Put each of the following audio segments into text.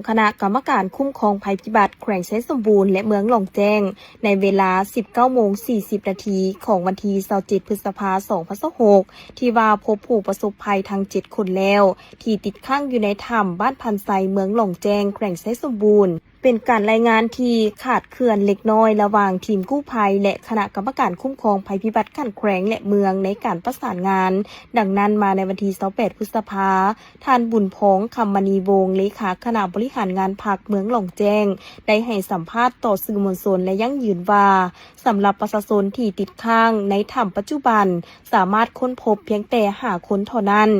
ຄະນະກຳມະການຄຸ້ມຄອງໄພພິບັດແຂວງໄຊສົມບູນ ແລະ ເມືອງຫຼອງແຈ້ງ ໃນເວລາ ສິບເກົ້າໂມງ ສີ່ສິບນາທີ ຂອງວັນທີ ຊາວເຈັດ ພຶດສະພາ ສອງພັນຊາວຫົກ ທີ່ວ່າພົບຜູ້ປະສົບໄພທັງເຈັດຄົນແລ້ວ ທີ່ຕິດຄ້າງຢູ່ໃນຖ້ຳບ້ານພັນໄຊ ເມືອງຫຼອງແຈ້ງ ແຂວງໄຊສົມບູນ. ເປັນການລາຍງານທີ່ຂາດເຄື່ອນເລັກນ້ອຍລະຫວ່າງທີມກູ້ໄພ ແລະ ຄະນະກຳມະການຄຸ້ມຄອງໄພພິບັດຂັ້ນແຂວງ ແລະ ເມືອງໃນການປະສານງານ. ດັ່ງນັ້ນ, ມາໃນວັນທີ ຊາວແປດ ພຶດສະພາ, ທ່ານ ບຸນພອງ ຄຳມະນີວົງ ເລຂາຄະນະບໍລິຫານງານພັກເມືອງຫຼອງແຈ້ງ ໄດ້ໃຫ້ສຳພາດຕໍ່ສື່ມວນຊົນ ແລະ ຢັ້ງຢືນວ່າ ສຳລັບປະຊາຊົນທີ່ຕິດຄ້າງໃນຖ້ຳປັດຈຸບັນ ສາມາດຄົ້ນພົບພຽງແຕ່ຫ້າຄົນເທົ່ານັ້ນ.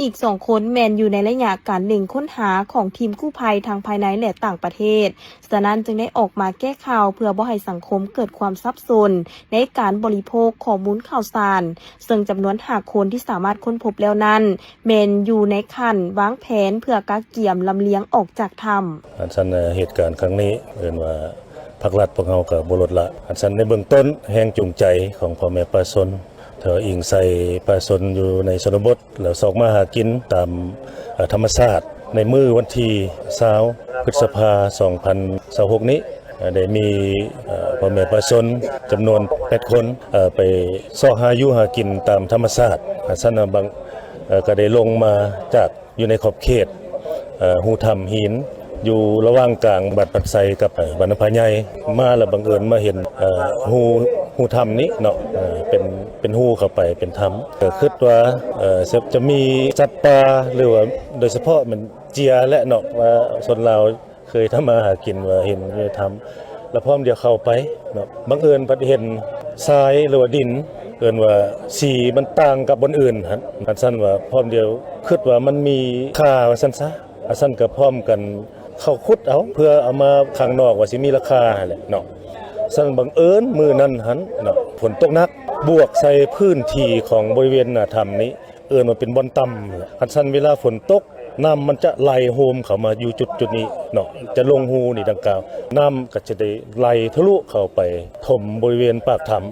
ອີກສອງຄົນແມ່ນຢູ່ໃນໄລຍະການເລັ່ງຄົ້ນຫາຂອງທີມກູ້ໄພທັງພາຍໃນ ແລະ ຕ່າງປະເທດ. ສະນັ້ນຈຶ່ງໄດ້ອອກມາແກ້ຂ່າວເພື່ອບໍ່ໃຫ້ສັງຄົມເກີດຄວາມສັບສົນໃນການບໍລິໂພກຂໍ້ມູນຂ່າວສານ, ເຊິ່ງຈຳນວນຫ້າຄົນທີ່ສາມາດຄົ້ນພົບແລ້ວນັ້ນ ແມ່ນຢູ່ໃນຂັ້ນວາງແຜນເພື່ອກະກຽມລຳລຽງອອກຈາກຖ້ຳ. ອັນຊັ້ນເຫດການຄັ້ງນີ້ເອີ້ນວ່າ ພາກລັດພວກເຮົາກໍບໍ່ລົດລະ. ອັນຊັ້ນໃນເບື້ອງຕົ້ນ ແຮງຈູງໃຈຂອງພໍ່ແມ່ປະຊາຊົນ ຖ້າອີງໃສ່ປະຊາຊົນຢູ່ໃນຊົນນະບົດ ແລ້ວຊອກມາຫາກິນຕາມ ເອີ ທຳມະຊາດ. ໃນມື້ວັນທີ ຊາວ ພຶດສະພາ ສອງພັນຊາວຫົກນີ້ ເອີ ໄດ້ມີ ເອີ ພໍ່ແມ່ປະຊາຊົນຈຳນວນແປດຄົນ ເອີ ໄປຊອກຫາຢູ່ຫາກິນຕາມທຳມະຊາດ. ອັນຊັ້ນບາງ ເອີ ກໍໄດ້ລົງມາຈາກ ຢູ່ໃນຂອບເຂດ ເອີ ຮູຖ້ຳຫີນ ຢູ່ລະຫວ່າງກາງບ້ານພັນໄຊກັບ ເອີ ບ້ານນຳພາໃຫຍ່ ມາແລ້ວບັງເອີນມາເຫັນ ເອີ ຮູ ຮູຖ້ຳນີ້ເນາະ ເອີ ເປັນ ເປັນຮູເຂົ້າໄປເປັນຖ້ຳ ກໍຄິດວ່າ ເອີ ຈະ ຈະມີສັດປ່າ ຫຼືວ່າໂດຍສະເພາະແມ່ນເຈຍແຫຼະເນາະ ວ່າຊົນລາວ ເຄີຍທຳມາຫາກິນວ່າເຫັນຢູ່ໃນຖ້ຳ ແລ້ວພ້ອມດຽວເຂົ້າໄປເນາະ ບັງເອີນພັດເຫັນຊາຍ ຫຼືວ່າດິນ ເອີ້ນວ່າສີມັນຕ່າງກັບບ່ອນອື່ນຫັ້ນ ອັນຊັ້ນວ່າພ້ອມດຽວຄິດວ່າມັນມີຄ່າວ່າຊັ້ນຊະ ອັນຊັ້ນກໍພ້ອມກັນເຂົ້າຂຸດເອົາ ເພື່ອເອົາມາຂ້າງນອກວ່າຊິມີລາຄາຫັ້ນແຫຼະເນາະ. ຊັ້ນບັງເອີນມື້ນັ້ນຫັ້ນເນາະ ຝົນຕົກໜັກ ບວກໃສ່ພື້ນທີ່ຂອງບໍລິເວນໜ້າຖ້ຳນີ້ ເອີ້ນວ່າເປັນບ່ອນຕ່ຳແຫຼະ ຄັນຊັ້ນເວລາຝົນຕົກ ນ້ຳມັນຈະໄຫຼໂຮມເຂົ້າມາຢູ່ຈຸດ ຈຸດນີ້ເນາະ ຈະລົງຮູນີ້ດັ່ງກ່າວ ນ້ຳກໍຈະໄດ້ໄຫຼທະລຸເຂົ້າໄປຖົມບໍລິເວນປາກຖ້ຳ.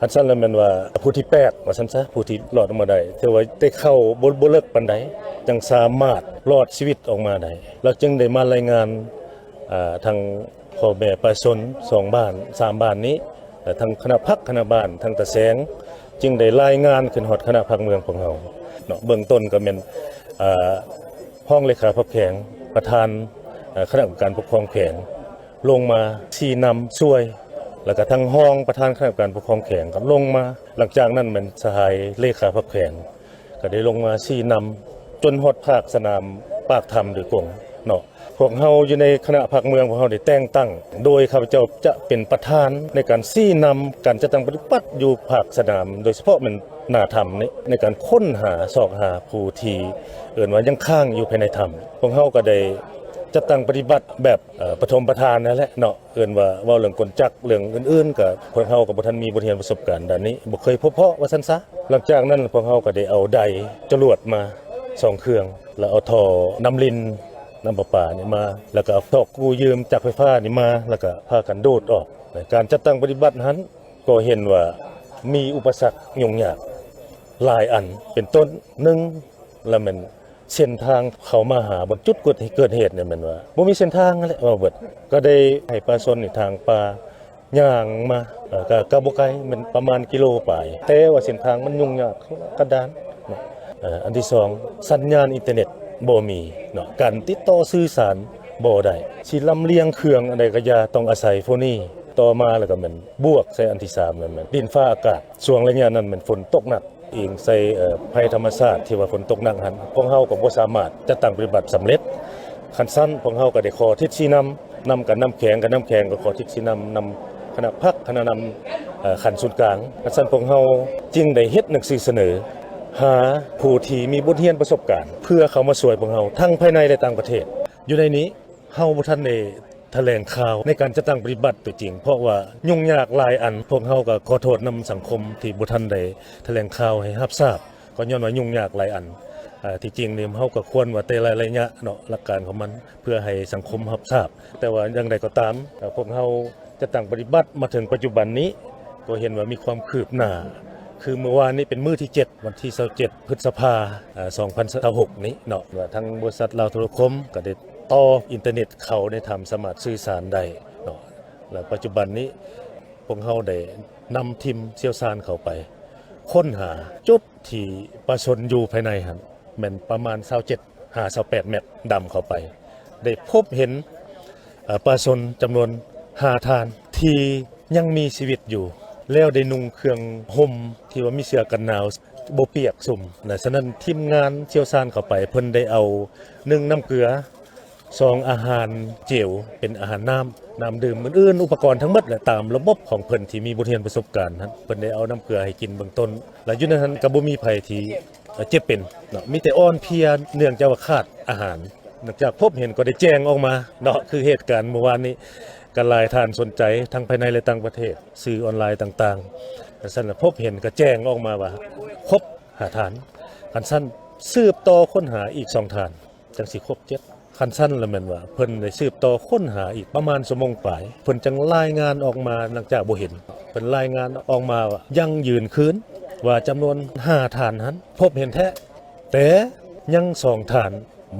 ຄັນຊັ້ນແລ້ວແມ່ນວ່າຜູ້ທີແປດ ວ່າຊັ້ນຊະ ຜູ້ທີ່ລອດອອກມາໄດ້ ຖືວ່າໄດ້ເຂົ້າບໍ່ ບໍ່ເລິກປານໃດ ຈັ່ງສາມາດລອດຊີວິດອອກມາໄດ້ ແລ້ວຈຶ່ງໄດ້ມາລາຍງານ ອ່າ ທາງ ພໍ່ແມ່ປະຊາຊົນສອງບ້ານສາມບ້ານນີ້ ແລະ ທັງຄະນະພັກຄະນະບ້ານ ທັງຕາແສງ ຈຶ່ງໄດ້ລາຍງານຂຶ້ນຮອດຄະນະພັກເມືອງພວກເຮົາເນາະ. ເບື້ອງຕົ້ນກໍແມ່ນ ເອີ ຮອງເລຂາພັກແຂວງ ປະທານ ເອີ ຄະນະກຳມະການປົກຄອງແຂວງ ລົງມາຊີ້ນຳຊ່ວຍ ແລ້ວກໍທັງຮອງປະທານຄະນະກຳມະການປົກຄອງແຂວງກໍລົງມາ. ຫຼັງຈາກນັ້ນແມ່ນສະຫາຍເລຂາພັກແຂວງ ກໍໄດ້ລົງມາຊີ້ນຳຈົນຮອດພາກສະໜາມປາກຖ້ຳໂດຍກົງເນາະ. ພວກເຮົາຢູ່ໃນຄະນະພັກເມືອງ ພວກເຮົາໄດ້ແຕ່ງຕັ້ງໂດຍຂ້າພະເຈົ້າຈະເປັນປະທານໃນການຊີ້ນຳການຈັດຕັ້ງປະຕິບັດຢູ່ພາກສະໜາມ ໂດຍສະເພາະແມ່ນໜ້າຖ້ຳນີ້ ໃນການຄົ້ນຫາຊອກຫາຜູ້ທີ່ເອີ້ນວ່າຍັງຄ້າງຢູ່ພາຍໃນຖ້ຳ. ພວກເຮົາກໍໄດ້ຈັດຕັ້ງປະຕິບັດແບບ ເອີ ປະຖົມປະທານນັ້ນແຫຼະເນາະ. ເອີ້ນວ່າເວົ້າເລື່ອງກົນຈັກ ເລື່ອງອື່ນໆ ກໍພວກເຮົາກໍບໍ່ທັນມີບົດຮຽນປະສົບການດ້ານນີ້ ບໍ່ເຄີຍພົບເພາະວ່າຊັ້ນຊະ. ຫຼັງຈາກນັ້ນພວກເຮົາກໍໄດ້ເອົາໄດຈະຫຼວດມາສອງເຄື່ອງ ແລ້ວເອົາທໍ່ນ້ຳລິນ ນ້ຳປະປານີ້ມາ ແລ້ວກໍເອົາທໍ່ກູ້ຢືມຈັກໄຟຟ້ານີ້ມາ ແລ້ວກໍພາກັນໂດດອອກ. ການຈັດຕັ້ງປະຕິບັດຫັ້ນກໍເຫັນວ່າມີອຸປະສັກຫຍຸ້ງຍາກຫຼາຍອັນ ເປັນຕົ້ນ ໜຶ່ງ ລະແມ່ນເສັ້ນທາງເຂົ້າມາຫາບ່ອນຈຸດເກີດ ເກີດເຫດນີ້ແມ່ນວ່າບໍ່ມີເສັ້ນທາງຫັ້ນແຫຼະ ເວົ້າເບິດ ກໍໄດ້ໃຫ້ປະຊາຊົນນີ້ທາງປ່າຍ່າງມາ ເອີ ກໍ ກໍບໍ່ໄກ ແມ່ນປະມານກິໂລປາຍ ແຕ່ວ່າເສັ້ນທາງມັນຫຍຸ້ງຍາກກັນດານເນາະ. ເອີ ອັນທີສອງ ສັນຍານອິນເຕີເນັດບໍ່ມີເນາະ ການຕິດຕໍ່ສື່ສານບໍ່ໄດ້ ຊິລຳລຽງເຄື່ອງອັນໃດກໍຢ່າ ຕ້ອງອາໄສໂຟນີ. ຕໍ່ມາແລ້ວກໍແມ່ນບວກໃສ່ອັນທີສາມ ນັ້ນແມ່ນດິນຟ້າອາກາດ ຊ່ວງໄລຍະນັ້ນແມ່ນຝົນຕົກໜັກ ອີງໃສ່ ເອີ ໄພທຳມະຊາດທີ່ວ່າຝົນຕົກໜັກຫັ້ນ ພວກເຮົາກໍບໍ່ສາມາດຈັດຕັ້ງປະຕິບັດສຳເລັດ. ຄັນຊັ້ນພວກເຮົາກໍໄດ້ຂໍທິດຊີ້ນຳ ນຳກັນນຳແຂວງ ກັນນຳແຂວງກໍຂໍທິດຊີ້ນຳ ນຳຄະນະພັກ ຄະນະນຳ ເອີ ຂັ້ນສູນກາງ. ຄັນຊັ້ນພວກເຮົາຈຶ່ງໄດ້ເຮັດໜັງສືສະເໜີຫາຜູ້ທີ່ມີບົດຮຽນປະສົບການ ເພື່ອເຂົ້າມາຊ່ວຍພວກເຮົາທັງພາຍໃນ ແລະ ຕ່າງປະເທດ. ຢູ່ໃນນີ້ ເຮົາບໍ່ທັນໄດ້ຖະແຫຼງຂ່າວໃນການຈັດຕັ້ງປະຕິບັດຕົວຈິງ ເພາະວ່າຫຍຸ້ງຍາກຫຼາຍອັນ. ພວກເຮົາກໍຂໍໂທດນຳສັງຄົມທີ່ບໍ່ທັນໄດ້ຖະແຫຼງຂ່າວໃຫ້ຮັບຊາບ ກໍຍ້ອນວ່າຫຍຸ້ງຍາກຫຼາຍອັນ. ເອີ ທີ່ຈິງນີ້ເຮົາກໍຄວນວ່າແຕ່ລະໄລຍະເນາະ ຫຼັກການຂອງມັນ ເພື່ອໃຫ້ສັງຄົມຮັບຊາບ. ແຕ່ວ່າຢ່າງໃດກໍຕາມ ເອີ ພວກເຮົາ ຈັດຕັ້ງປະຕິບັດມາເຖິງປັດຈຸບັນນີ້ ກໍເຫັນວ່າມີຄວາມຄືບໜ້າ ຄືມື້ວານນີ້ເປັນມື້ທີເຈັດ ວັນທີຊາວເຈັດ ພຶດສະພາ ເອີ ສອງພັນຊາວຫົກນີ້ເນາະ ວ່າທາງບໍລິສັດລາວໂທລະຄົມກໍໄດ້ ຕໍ່ອິນເຕີເນັດເຂົ້າໃນຖ້ຳສາມາດສື່ສານໄດ້ເນາະ. ແລະ ປັດຈຸບັນນີ້ພວກເຮົາໄດ້ນຳທີມຊ່ຽວຊານເຂົ້າໄປຄົ້ນຫາຈຸດທີ່ປາຊົນຢູ່ພາຍໃນຫັ້ນ ແມ່ນປະມານຊາວເຈັດຫາຊາວແປດແມັດ ດຳເຂົ້າໄປ ໄດ້ພົບເຫັນ ເອີ ປາຊົນຈຳນວນຫ້າທ່ານທີ່ຍັງມີຊີວິດຢູ່ ແລ້ວໄດ້ນຸ່ງເຄື່ອງຫົ່ມທີ່ວ່າມີເສື້ອກັນໜາວ ບໍ່ປຽກຊຸ່ມນະ. ສະນັ້ນທີມງານຊ່ຽວຊານເຂົ້າໄປ ເພິ່ນໄດ້ເອົາ ໜຶ່ງ ນ້ຳເກືອ, ສອງ ອາຫານເຈວ ເປັນອາຫານນ້ຳ ນ້ຳດື່ມ ອື່ນໆ ອຸປະກອນທັງໝົດແຫຼະ ຕາມລະບົບຂອງເພິ່ນທີ່ມີບົດຮຽນປະສົບການຫັ້ນ ເພິ່ນໄດ້ເອົານ້ຳເກືອໃຫ້ກິນເບື້ອງຕົ້ນ ແລະ ຢູ່ໃນນັ້ນກໍບໍ່ມີໃຜທີ່ ເອີ ເຈັບເປັນເນາະ ມີແຕ່ອ່ອນເພຍເນື່ອງຈາກວ່າຂາດອາຫານ. ຫຼັງຈາກພົບເຫັນກໍໄດ້ແຈ້ງອອກມາເນາະ ຄືເຫດການມື້ວານນີ້ ກໍຫຼາຍທ່ານສົນໃຈ ທັງພາຍໃນ ແລະ ຕ່າງປະເທດ ສື່ອອນລາຍຕ່າງໆ. ຄັນຊັ້ນລະພົບເຫັນກໍແຈ້ງອອກມາວ່າຄົບຫ້າທ່ານ. ຄັນຊັ້ນສືບຕໍ່ຄົ້ນຫາອີກສອງທ່ານ ຈັ່ງຊິຄົບເຈັດ. ຄັນຊັ້ນລະແມ່ນວ່າເພິ່ນໄດ້ສືບຕໍ່ຄົ້ນຫາອີກປະມານຊົ່ວໂມງປາຍ ເພິ່ນຈຶ່ງລາຍງານອອກມາ. ຫຼັງຈາກບໍ່ເຫັນ ເພິ່ນລາຍງານອອກມາວ່າຢັ້ງຢືນຄືນວ່າຈຳນວນຫ້າທ່ານຫັ້ນພົບເຫັນແທ້ ແຕ່ຍັງສອງທ່ານ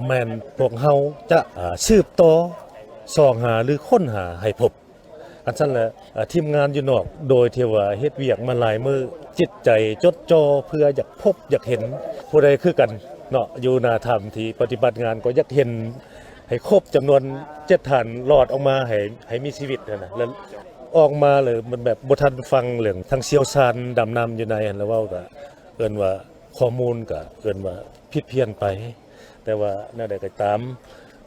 ແມ່ນພວກເຮົາຈະ ອາ ສືບຕໍ່ຊອກຫາ ຫຼື ຄົ້ນຫາໃຫ້ພົບ. ຄັນຊັ້ນລະ ອາ ທີມງານຢູ່ນອກ ໂດຍທີ່ວ່າເຮັດວຽກມາຫຼາຍມື້ ຈິດໃຈຈົດຈ່ອ ເພື່ອຢາກພົບຢາກເຫັນຜູ້ໃດຄືກັນເນາະ ຢູ່ໜ້າຖ້ຳທີ່ປະຕິບັດງານ ກໍຢາກເຫັນ ໃຫ້ຄົບຈຳນວນເຈັດທ່ານ ລອດອອກມາໃຫ້ ໃຫ້ມີຊີວິດຫັ້ນນະ. ແລ້ວອອກມາແລ້ວມັນແບບບໍ່ທັນຟັງເລື່ອງ ທາງຊ່ຽວຊານດຳນ້ຳຢູ່ໃນຫັ້ນລະເວົ້າ ກະເອີ້ນວ່າຂໍ້ມູນກະເອີ້ນວ່າຜິດພຽນໄປ. ແຕ່ວ່າແນວໃດກໍຕາມ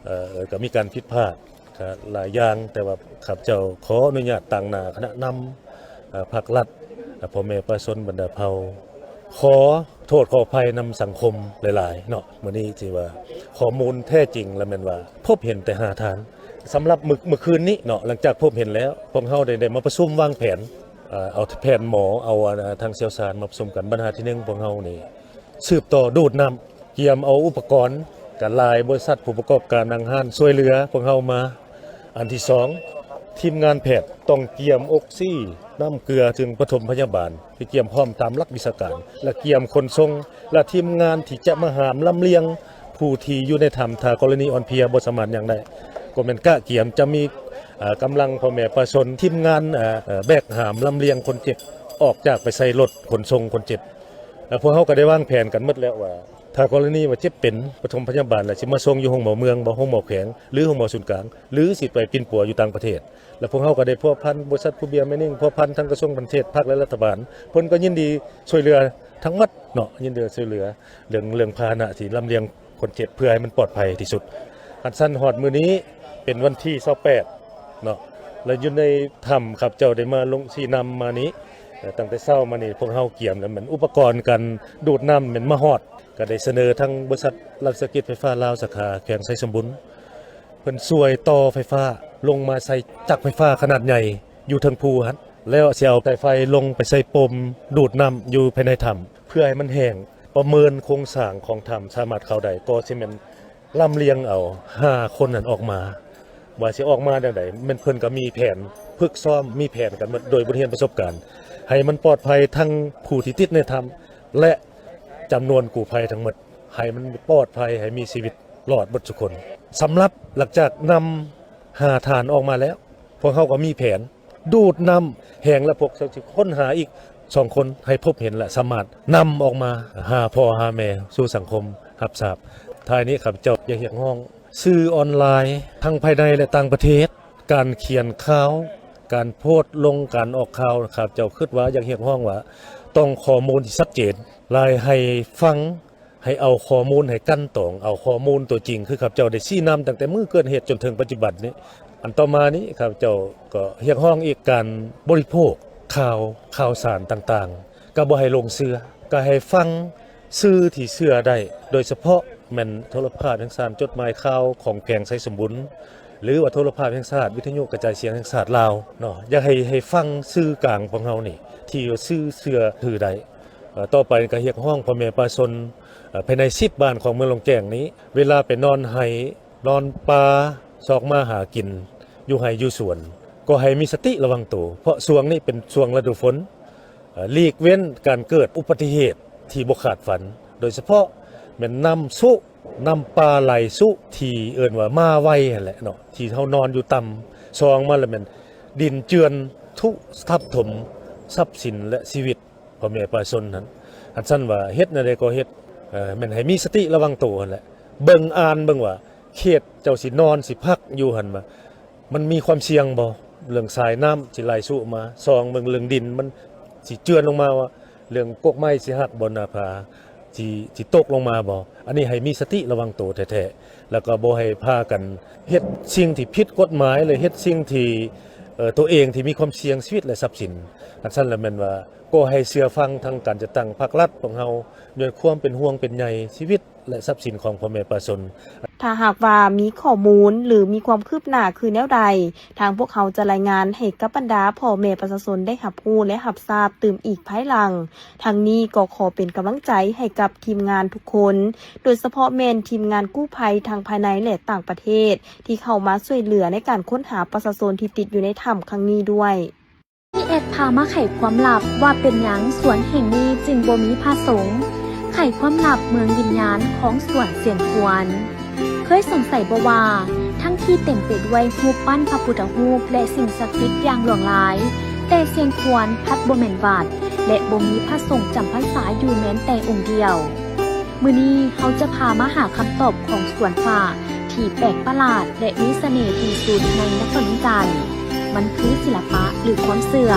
ເອີ ກໍມີການຜິດພາດ ກໍຫຼາຍຢ່າງ ແຕ່ວ່າຂ້າພະເຈົ້າຂໍອະນຸຍາດຕາງໜ້າຄະນະນຳ ເອີ ພັກລັດ ແລະ ພໍ່ແມ່ປະຊາຊົນບັນດາເຜົ່າ ຂໍໂທດຂໍອະໄພນຳສັງຄົມຫຼາຍໆເນາະ. ມື້ນີ້ທີ່ວ່າຂໍ້ມູນແທ້ຈິງລະແມ່ນວ່າພົບເຫັນແຕ່ຫ້າທ່ານ. ສຳລັບມື້ ມື້ຄືນນີ້ເນາະ ຫຼັງຈາກພົບເຫັນແລ້ວ ພວກເຮົາໄດ້ ໄດ້ມາປະຊຸມວາງແຜນ ເອີ ເອົາແຜນໝໍ ເອົາ ອາ ທາງຊ່ຽວຊານມາປະຊຸມກັນ. ບັນຫາທີໜຶ່ງ ພວກເຮົານີ້ ສືບຕໍ່ດູດນ້ຳ ກຽມເອົາອຸປະກອນ ກະຫຼາຍບໍລິສັດຜູ້ປະກອບການອາຫານຊ່ວຍເຫຼືອພວກເຮົາມາ. ອັນທີສອງ ທີມງານແພດຕ້ອງກຽມອົກຊີ ນ້ຳເກືອ ເຄື່ອງປະຖົມພະຍາບານ ທີ່ກຽມພ້ອມຕາມຫຼັກວິຊາການ ແລະ ກຽມຂົນສົ່ງ ແລະ ທີມງານທີ່ຈະມາຫາມລຳລຽງຜູ້ທີ່ຢູ່ໃນຖ້ຳ ຖ້າກໍລະນີອ່ອນເພຍບໍ່ສາມາດຫຍັງໄດ້ ກໍແມ່ນກະກຽມຈະມີ ເອີ ກຳລັງພໍ່ແມ່ປະຊາຊົນ ທີມງານ ເອີ ແບກຫາມລຳລຽງຄົນເຈັບ ອອກຈາກໄປໃສ່ລົດຂົນສົ່ງຄົນເຈັບ. ແລະ ພວກເຮົາກໍໄດ້ວາງແຜນກັນໝົດແລ້ວວ່າ ຖ້າກໍລະນີວ່າເຈັບເປັນ ປະຖົມພະຍາບານ ແລ້ວຊິມາສົ່ງຢູ່ໂຮງໝໍເມືອງບໍ ໂຮງໝໍແຂວງ ຫຼື ໂຮງໝໍສູນກາງ ຫຼື ຊິໄປປິ່ນປົວຢູ່ຕ່າງປະເທດ. ແລ້ວພວກເຮົາກໍໄດ້ພົວພັນບໍລິສັດພູເບຍ ແມ່ນິງ ພົວພັນທາງກະຊວງການຕ່າງປະເທດ ພັກ ແລະ ລັດຖະບານ ເພິ່ນກໍຍິນດີຊ່ວຍເຫຼືອທັງໝົດເນາະ ຍິນດີຊ່ວຍເຫຼືອເລື່ອງ ເລື່ອງພາຫະນະທີ່ລຳລຽງຄົນເຈັບ ເພື່ອໃຫ້ມັນປອດໄພທີ່ສຸດ. ຄັນຊັ້ນຮອດມື້ນີ້ເປັນວັນທີຊາວແປດເນາະ ແລະ ຢູ່ໃນຖ້ຳ ຂ້າພະເຈົ້າໄດ້ມາລົງຊີ້ນຳມານີ້ ເອີ ຕັ້ງແຕ່ເຊົ້າມານີ້ ພວກເຮົາກຽມແລ້ວ ແມ່ນອຸປະກອນການດູດນ້ຳແມ່ນມາຮອດ ກໍໄດ້ສະເໜີທາງບໍລິສັດລັດວິສາຫະກິດໄຟຟ້າລາວ ສາຂາແຂວງໄຊສົມບູນ ເພິ່ນຊ່ວຍຕໍ່ໄຟຟ້າລົງມາໃສ່ຈັກໄຟຟ້າຂະໜາດໃຫຍ່ຢູ່ເທິງພູຫັ້ນ ແລ້ວຊິເອົາສາຍໄຟລົງໄປໃສ່ປົມດູດນ້ຳຢູ່ພາຍໃນຖ້ຳ ເພື່ອໃຫ້ມັນແຫ້ງ ປະເມີນໂຄງສ້າງຂອງຖ້ຳສາມາດເຂົ້າໄດ້ ກໍຊິແມ່ນລຳລຽງເອົາຫ້າຄົນນັ້ນອອກມາ. ວ່າຊິອອກມາແນວໃດ ແມ່ນເພິ່ນກໍມີແຜນຝຶກຊ້ອມ ມີແຜນກັນໝົດ ໂດຍບົດຮຽນປະສົບການ ໃຫ້ມັນປອດໄພທັງຜູ້ທີ່ຕິດໃນຖ້ຳ ແລະ ຈຳນວນກູ້ໄພທັງໝົດ ໃຫ້ມັນປອດໄພ ໃຫ້ມີຊີວິດລອດເບິດທຸກຄົນ. ສຳລັບຫຼັງຈາກນຳຫ້າທ່ານອອກມາແລ້ວ ພວກເຮົາກໍມີແຜນດູດນ້ຳແຫ້ງ ແລະ ພວກເຮົາຊິຄົ້ນຫາອີກສອງຄົນ ໃຫ້ພົບເຫັນ ແລະ ສາມາດນຳອອກມາຫາພໍ່ຫາແມ່ສູ່ສັງຄົມຮັບຊາບ. ທ້າຍນີ້ ຂ້າພະເຈົ້າຢາກຮຽກຮ້ອງສື່ອອນລາຍທັງພາຍໃນ ແລະ ຕ່າງປະເທດ ການຂຽນຂ່າວ ການໂພສລົງ ການອອກຂ່າວ ຂ້າພະເຈົ້າຄິດວ່າຢາກຮຽກຮ້ອງວ່າ ຕ້ອງຂໍ້ມູນທີ່ຊັດເຈນ ແລະ ໃຫ້ຟັງ ໃຫ້ເອົາຂໍ້ມູນ ໃຫ້ກັ່ນຕອງເອົາຂໍ້ມູນຕົວຈິງ ຄືຂ້າພະເຈົ້າໄດ້ຊີ້ນຳຕັ້ງແຕ່ມື້ເກີດເຫດຈົນເຖິງປັດຈຸບັນນີ້. ອັນຕໍ່ມານີ້ ຂ້າພະເຈົ້າກໍຮຽກຮ້ອງອີກ ການບໍລິໂພກຂ່າວ ຂ່າວສານຕ່າງໆ ກໍບໍ່ໃຫ້ຫຼົງເຊື່ອ ກໍໃຫ້ຟັງສື່ທີ່ເຊື່ອໄດ້ ໂດຍສະເພາະແມ່ນໂທລະພາບແຫ່ງຊາດ ຈົດໝາຍຂ່າວຂອງແຂວງໄຊສົມບູນ ຫຼືວ່າໂທລະພາບແຫ່ງຊາດ ວິທະຍຸກະຈາຍສຽງແຫ່ງຊາດລາວເນາະ. ຢາກໃຫ້ ໃຫ້ຟັງສື່ກາງຂອງເຮົານີ້ ທີ່ວ່າຊື່ເຊື່ອຖືໄດ້. ເອີ ຕໍ່ໄປກໍຮຽກຮ້ອງພໍ່ແມ່ປະຊາຊົນ ເອີ ພາຍໃນສິບບ້ານຂອງເມືອງຫຼວງແຈ້ງນີ້ ເວລາໄປນອນໄຮ່ ນອນປ່າ ຊອກມາຫາກິນຢູ່ໄຮ່ຢູ່ສວນ ກໍໃຫ້ມີສະຕິລະວັງໂຕ ເພາະຊ່ວງນີ້ເປັນຊ່ວງລະດູຝົນ. ເອີ ຫຼີກເວັ້ນການເກີດອຸບັດຕິເຫດທີ່ບໍ່ຄາດຝັນ ໂດຍສະເພາະແມ່ນນ້ຳຊຸ ນ້ຳປ່າໄຫຼຊຸທີ່ເອີ້ນວ່າມາໄວຫັ້ນແຫຼະເນາະ ທີ່ເຮົານອນຢູ່ຕ່ຳ ສອງມາແລ້ວແມ່ນດິນເຈື່ອນທຸທັບຖົມຊັບສິນ ແລະ ຊີວິດພໍ່ແມ່ປະຊາຊົນຫັ້ນ. ຄັນຊັ້ນວ່າເຮັດແນວໃດກໍເຮັດ ເອີ ແມ່ນໃຫ້ມີສະຕິລະວັງໂຕຫັ້ນແຫຼະ ເບິ່ງອ່ານເບິ່ງວ່າເຂດເຈົ້າຊິນອນ ຊິພັກຢູ່ຫັ້ນວ່າ ມັນມີຄວາມສ່ຽງບໍ່ ເລື່ອງສາຍນ້ຳຊິໄຫຼຊຸມາ? ສອງເບິ່ງເລື່ອງດິນມັນຊິເຈື່ອນລົງມາບໍ່? ເລື່ອງກົກໄມ້ຊິຫັກບໍ່? ໜ້າຜາຊິ ຊິຕົກລົງມາບໍ່? ອັນນີ້ໃຫ້ມີສະຕິລະວັງໂຕແທ້ໆ ແລ້ວກໍບໍ່ໃຫ້ພາກັນເຮັດສິ່ງທີ່ຜິດກົດໝາຍ ຫຼື ເຮັດສິ່ງທີ່ ເອີ ຕົວເອງທີ່ມີຄວາມສ່ຽງຊີວິດ ແລະ ຊັບສິນ. ອັນຊັ້ນລະແມ່ນວ່າ ກໍໃຫ້ເຊື່ອຟັງທາງການຈັດຕັ້ງພາກລັດຂອງເຮົາ ດ້ວຍຄວາມເປັນຫ່ວງເປັນໃຍຊີວິດ ແລະ ຊັບສິນຂອງພໍ່ແມ່ປະຊາຊົນ. ຖ້າຫາກວ່າມີຂໍ້ມູນ ຫຼື ມີຄວາມຄືບໜ້າຄືແນວໃດ, ທາງພວກເຮົາຈະລາຍງານໃຫ້ກັບບັນດາພໍ່ແມ່ປະຊາຊົນໄດ້ຮັບຮູ້ ແລະ ຮັບຊາບຕື່ມອີກພາຍຫຼັງ. ທັງນີ້ກໍຂໍເປັນກຳລັງໃຈໃຫ້ກັບທີມງານທຸກຄົນ, ໂດຍສະເພາະແມ່ນທີມງານກູ້ໄພທັງພາຍໃນ ແລະ ຕ່າງປະເທດ ທີ່ເຂົ້າມາຊ່ວຍເຫຼືອໃນການຄົ້ນຫາປະຊາຊົນທີ່ຕິດຢູ່ໃນຖ້ຳຄັ້ງນີ້ດ້ວຍ. ແອດພາມາໄຂຄວາມລັບວ່າເປັນຫຍັງສວນແຫ່ງນີ້ຈຶ່ງບໍ່ມີພະສົງ, ໄຂຄວາມລັບເມືອງວິນຍານຂອງສວນຊຽງຄວນ. ເຄີຍສົງໄສບໍ່ວ່າ ທັງທີ່ເຕັມໄປດ້ວຍຮູບປັ້ນພະພຸດທະຮູບ ແລະ ສິ່ງສັກສິດຢ່າງຫຼວງຫຼາຍ, ແຕ່ຊຽງຄວນພັດບໍ່ແມ່ນວັດ ແລະ ບໍ່ມີພະສົງຈຳພັນສາຢູ່ແມ່ນແຕ່ອົງດຽວ. ມື້ນີ້ເຮົາຈະພາມາຫາຄຳຕອບຂອງສວນພະທີ່ແປກປະຫຼາດ ແລະ ມີສະເໜ່ທີ່ສຸດໃນນະຄອນຫຼວງວຽງຈັນ. ມັນຄືສິລະປະ ຫຼື ຄວາມເຊື່ອ.